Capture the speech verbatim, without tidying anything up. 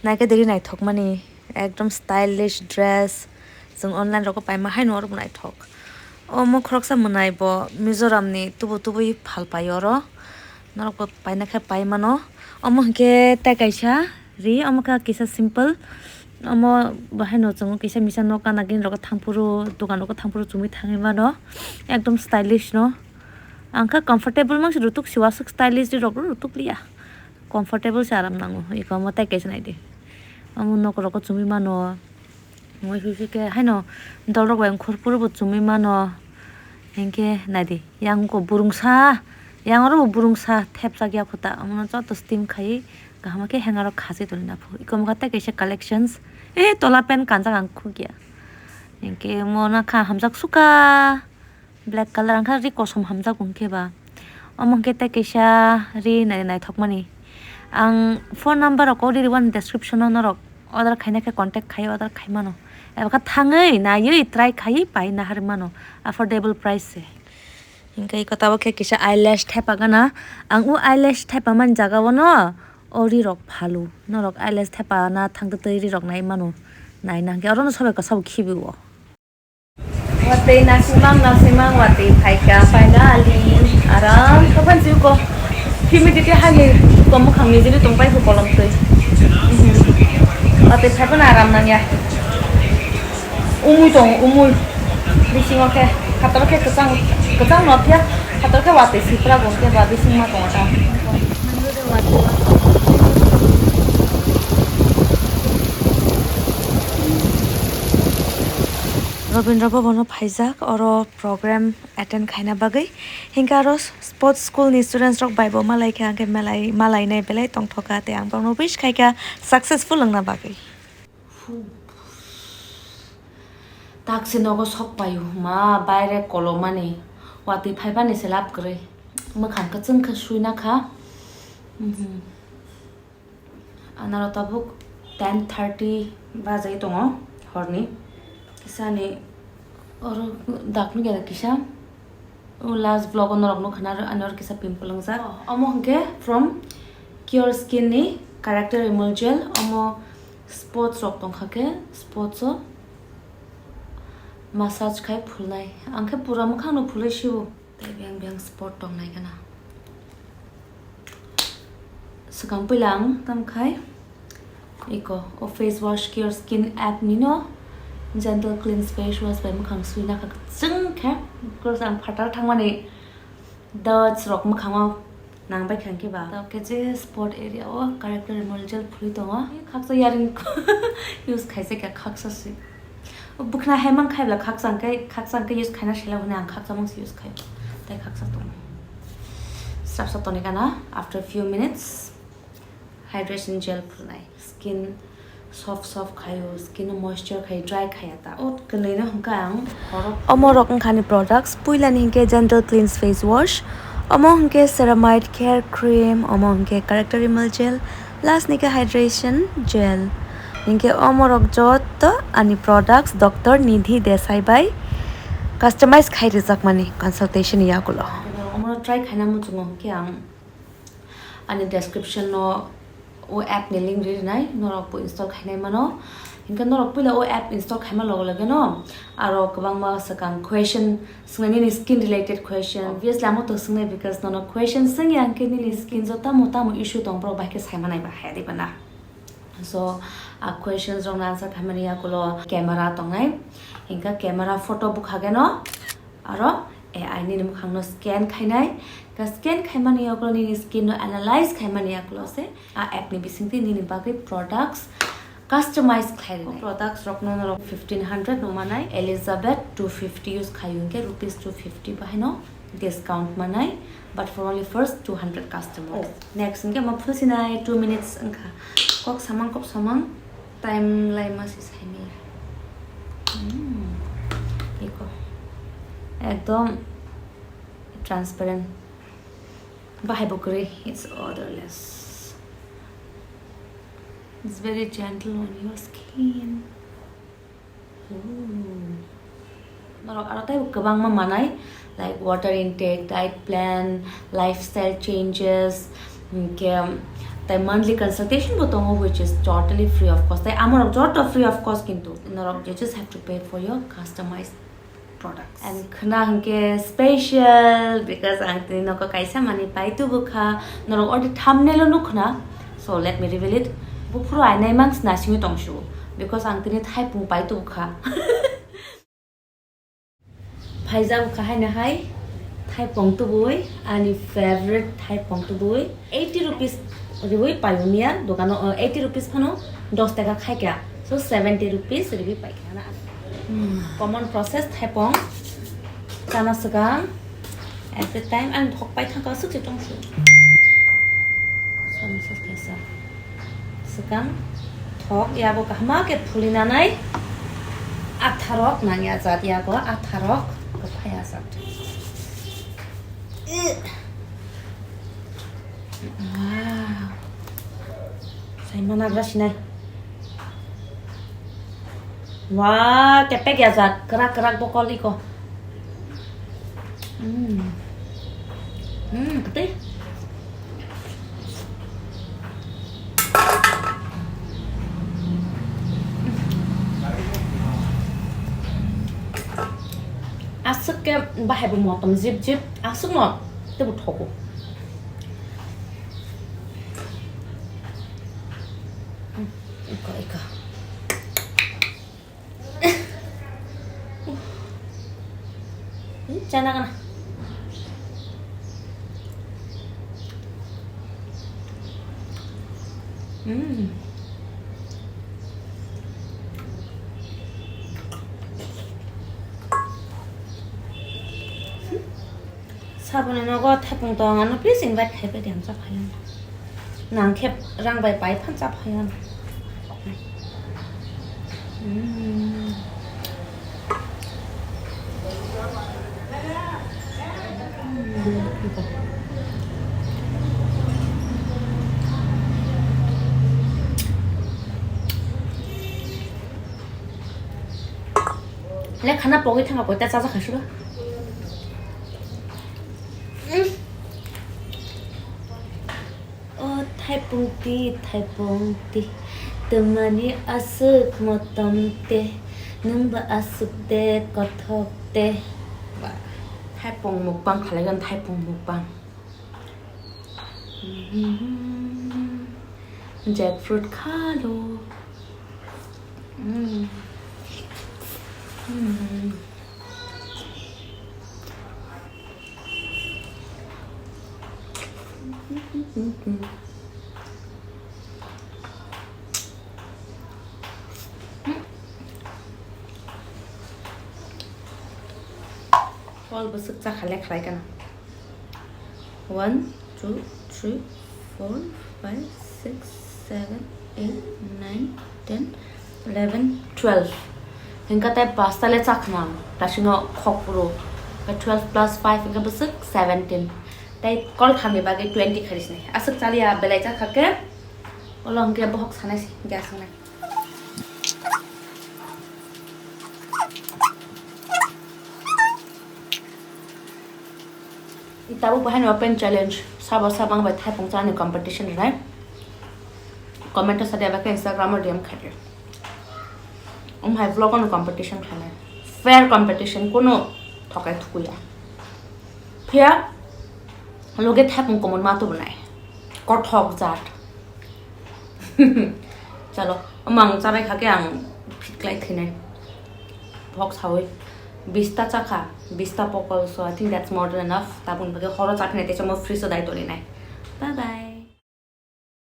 Naikhe diri naithokmani, ekdom stylish dress. Chwng online rogo paima haino oro bo naithok. Omo khoroksa mwnai bo Mizoram ni tubu tubui phal pai oro. Norok bo paina khe pai mano. Omo hinkhe tei kaisa ri, omo khe kisa simple. Omo bo haino chwng kisa misa nok gana gini rogo thangphuru, dogan rogo thangphuru chumui thangwi mano. Ekdom stylish no. Ang khe comfortable mang se rutuk si, waswk stylish ri rok rutuk liya. Comfortable se aram nango. Iko omo tei kaisa naidi. Omo nok rogo chumui mano. Omo sui sui khe haino dol rok bai ongkhor phuru bo chumui mano. Hinkhe naidi, yang ko burungsa, yang oro bo burungsa thepjak ya kho ta. Omo no joto steam khai kaham khe hanger o khasi toni na pho. Iko omo khe tei kaisa collections. Eh, tola pant kanjak ang khukya. Hinkhe omo na kha hamjak suka. Black color, ang kha ri kosom hamjak bo hinkhe ba. Omo hinkhe tei kaisa ri nai-, naithokmani. Ang phone number rok already one description o norok order khaina khe contact khai order khai mano. Eba kha thangwi naiwi try khai pai nahar mano. Affordable price se. Hinkhe iko tabuk khe kisa eyelash thepa gana. Ang o eyelash thepa mani jaga o no o ri rok phalu. Norok eyelash thepa na thangtwi twi ri rok nai mano. Naina hinkhe oro no sobai kwsa bo khibi o. Watwi nasimang nasimang watwi phaikha finally aram khe phan jugo. Humidity hai ni kom mukhang ni jili tongpai hu kolom twi. Watwi phaiphano aram nangya. Umui tong umui. Bisingo khe hator khe kwchang kwchang no phiya hator khe watwi sipra bo khe ba bising ma tongo ta. Rabindra Bhavan o phaijak, oro program attend khaina bagwi. Hinkhe aro sports school ni students rok bai bo malai kha, hinkhe malai, malainai belai tongthok kha, tei ang borokno wish khai kha successful wngna bagwi. Taksi nogo sok paio, ma baire kolomani, watwi phaibani se lab kwrwi, mwkhang kwchwng khe suina kha. Mhm. Anaro tabuk ten thirty bajai tongo horni. Kisani oro dakno gela kisa. O last vlog o norok nukha na, ani oro kisa pimple wngjak. Oh, omo hwnkhe from Cure Skin ni corrector removal gel. Omo spots rok tongkha khe spots o massage khai phulnai. Ang khe pura mwkhang no phulwi sibo. Tei biyang biyang spot tongnai gana. Swkang puila ang tamo khai iko o face wash Cure Skin app ni no gentle cleanse face wash bai mwkhang suina kha kwchwng khe. Because ang phatar thangmani dots rok mwkhango nang bai kha hinkhe ba. Tamo khe je spot area o corrector removal gel phulwi tongo. Khaksa yaring use khaijak ya, khaksa se. Bwkhwna hai man khaibla khakchang khe, khakchang khe use khaina sela hwnwi ang khakchangma se use khai. Tai khaksa tongo. Srapsa toni gana, after few minutes, hydration gel phulnai. Skin soft soft khaio, skin no moisture khai, dry khaya ta. O kwnwi no hwnkha ang horo. Omo rok wngkha ni products, puila ni hwnkhe gentle cleanse face wash, omo hwnkhe ceramide care cream, omo hwnkhe character removal gel, last ni khe hydration gel. Hinkhe omorok joto ani products Doctor Nidhi Desai bai customize khai rijakmani consultation ni yagulo. Omo try khaina muchungo hinkhe ang ani description no o app ni link rinai, norok bo install khainai mano. Hinkhe norok puila o app install khaima logo loge no aro kwbangma swkang question swngnai, nini skin related question. Obviously amo to swngnai, because nono question swngya hinkhe nini skin jo tamo tamo issue tong borok bai khe saima nai ba haya diba na. So a questions rok no answer khaimani yakulo camera tongnai, hinkhe camera photo bwkhageno aro A I nini mwkhang no scan khainai, ka scan khaimani yakulo nini skin no analyze khaimani yakulo se a app ni bisingtwi nini bagwi products customize khlai rinai. Products rok no norok fifteen hundred no manai, Elizabeth two fifty use khayu hinkhe rupees two fifty bahai no discount manai, but for only first two hundred customers. Oh. Next hinkhe mo phulsinai two minutes wngkha. Kok samang, kok samang, time lai ma si saimaya. Hmm. Iko. Ekdom transparent. Bahai bo kwrwi, it's odorless. It's very gentle on your skin. Ooh. Norok aro tei kwbangma manai, like water intake, diet plan, lifestyle changes, hinkhe Tai monthly consultation bo tongo, which is totally free of cost. Tai amorok joto free of cost kintu. Norok you just have to pay for your customized products. And khna hwnkhe special because ang tini nogo kaisa manwi pai tubukha. Norok already thumbnail o nukhna. So let me reveal it. Buphuru ainai mang sna simi tongsu because ang tini thaipung pai tubukha. Phaijak kha haino hai thaipung tubui, ani favorite thaipung tubui. Eighty rupees riwi paiyung ya dogano, uh, eighty rupees phano dos taka khaikha. So seventy rupees riwi paikha na. Hmm, common process thaipung chana swkang. At the time ang thok pai thangka swk se tong se. Swkang thok yago kahma khe phuli nanai. Atharok nangya jat yago, atharok kwphai ajat. Wow. Sai managra sinai. Wah, kepek ya jat, kerak-kerak bokol iko. Hmm. Hmm, kete. Aswk ke bahai bo motom jip jip, aswk no tebo thogo. Hmm, iko, iko. Hmm, chana kana. Hmm. Saboni nogo thaipung tong ano, please invite khai pedi ang cha phai. Nang khe rang bai pai phan cha phai. Hmm. Le khana pogwi thangka koi ta chajakha silo. O thaipung ti, thaipung ti, twmani aswk motom te, nwng ba aswk de kothok te. Ba, thaipung mukbang khalaigan, thaipung mukbang. Jackfruit khalo. Mm. Mm. Phol bwswk chakha le khlai gana. One, two, three, four, five, six, seven, eight, nine, ten, eleven, twelve. Hingka tai pasta le chakhnam, tasingo khokpuru. Ka twelve plus five hingka bwswk seventeen. Tai kol khamni bagwi twenty kharisni. Aswk chaliya belai chakha ke. Olo hingke bohok sanai si, gas sanai. Tabuk bahai no open challenge. Sabo sabo ang bai thaipung chani competition rinai. Comment o sadi aba khe Instagram o D M khaidi. Omo hai vlog o no competition khlainai. Fair competition, kono thokai thukuya. Phiya loge thaipung komon ma tubunai. Kothok jat. Chalo, omo ang chabai kha khe ang fit khlai thinai. Bohok sawi bista chakha, bista pokol, so I think that's more than enough. Tabukni bagwi horo chaphinai tei chomo fridge o dai tolinai. Bye bye.